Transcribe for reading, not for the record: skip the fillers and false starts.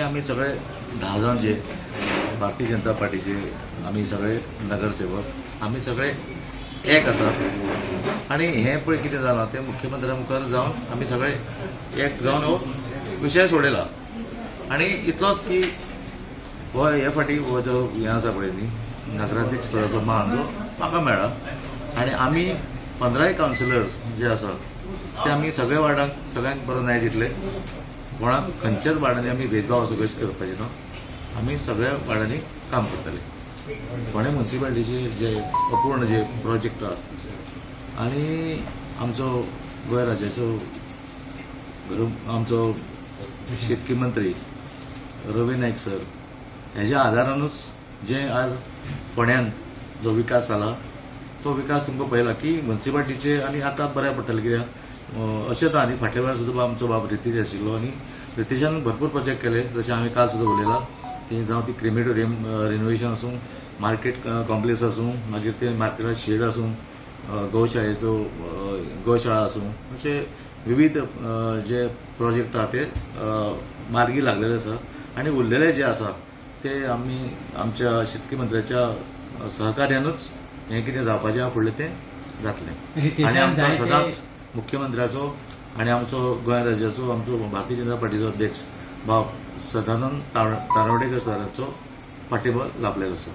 आमी सगळे 10 जाण जे भारतीय जनता पार्टीचे आमी सगळे नगरसेवक आमी सगळे एक आसा आनी हें पळय कितें जालां तें मुख्यमंत्र्या मुखार जावन आमी सगळे एक जावन हो विशय सोडयला. आनी इतलोच की हो हे फाटी हो जो हें आसा पळय न्ही नगराध्यक्ष पदाचो मान जो म्हाका मेळ्ळा आनी आमी 15 कावन्सिलर्स जे आसा ते आमी सगळ्या वार्डांक सगळ्यांक बरो न्याय दितले. कोणाक खंयच्याच वार्डांनी आमी भेदभाव असो कशें करपाचे ना, आमी सगळ्या वार्डांनी काम करतले. फोंडें म्युनिसिपालिटीचे जे अपूर्ण जे प्रोजेक्ट आसा आनी आमचो गोंय राज्याचो आमचो शेतकी मंत्री रवी नायक सर हेज्या आदारानूच जे आज फोंड्यान जो विकास जाला तो विकास तुमकां पळयला की म्युनिसिपालिटीचे. आनी आतां बऱ्याक पडटलें कित्याक अशें ना न्ही, फाटल्या वेळार सुद्दां आमचो बाब रितेश आशिल्लो आनी रितेशान भरपूर प्रोजेक्ट केले. जशें हांवें काल सुद्दां उलयलां की जावं ती क्रिमेटोरियम रिनोवेशन आसूं, मार्केट कॉम्प्लेक्स आसूं, मागीर ते मार्केटात शेड आसूं, गोशाळेचो गोशाळा आसूं, अशे विविध जे प्रोजेक्ट आहा ते मार्गी लागलेले आसा आनी उरलेले जे आसा ते आमी आमच्या शेतकी मंत्र्याच्या सहकार्यानूच हें कितें जावपाचें आहा फुडलें तें जातलें. आनी आमकां सदांच मुख्यमंत्र्याचो आनी आमचो गोंय राज्याचो आमचो भारतीय जनता पार्टीचो अध्यक्ष बाब सदानंद तारोडेकर सराचो पाठिंबो लाभलेलो आसा.